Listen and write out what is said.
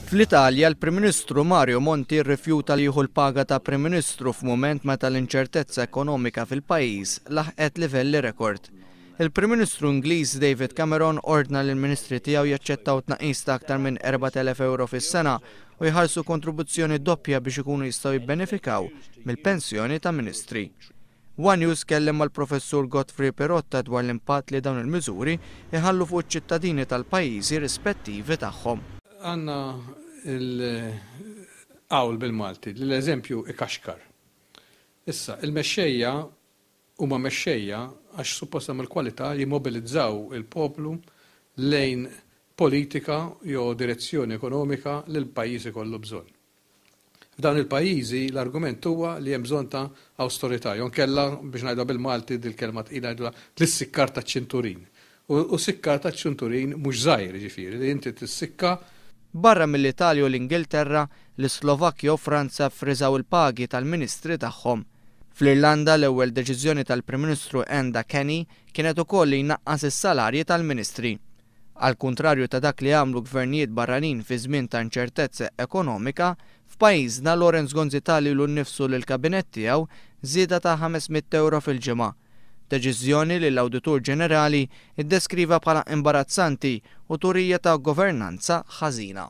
Fl-Italja, l-Prim Ministru Mario Monti rrifjuta li jieħu l-paga ta' Prim Ministru f'mument meta l-inċertezza ekonomika fil-pajjiż laħqet livelli rekord. Il-Prim Ministru Ingliż David Cameron ordna lill-ministri tiegħu jaċċettaw tnaqqis ta' aktar minn 4,000 ewro fis-sena u jħallsu kontribuzzjoni doppja biex ikunu jistgħu jibbenefikaw mill-pensjoni ta' ministri. One News tkellem mal-Professur Godfrey Pirotta dwar l-impatt li dawn il-miżuri jħallu fuq iċ-ċittadini tal-pajjiżi rispettivi tagħhom. Għandna l-qawl bil-Malti li l-eżempju ikaxkar. Issa, il-mexxejja huma mexxejja għax suppost hemm il-kwalità li jimmobilizzaw il-poplu lejn politika jew direzzjoni ekonomika li l-pajjiż ikollu bżonn. F'dawn il-pajjiżi l-argument huwa li hemm bżonn ta' awstorità, jew inkella, biex ngħidha bil-Malti dil-kelma tqila ngħidulha l-issikkar taċ-ċinturin. U sikkar taċ-ċinturin mhux żgħir, jiġifieri li inti tissikka. Barra mill-Italja u l-Ingilterra, l-Islovakkja u Franza ffriżaw il-pagi tal-ministri tagħhom. Fl-Irlanda, l-ewwel deċiżjoni tal-Prim Ministru Enda Kenny kienet ukoll li jnaqqas is-salarji tal-ministri. Għall-kuntrarju ta' dak li għamlu gvernijiet barranin fi żmien ta' inċertezza ekonomika, f'pajjiżna Lawrence Gonzi ta lilu nnifsu u lill-kabinett tiegħu żieda ta' 500 ewro fil-ġimgħa. Deċiżjoni li l-Awditur Ġenerali ddeskriva bħala imbarazzanti u turija ta' governanza ħażina.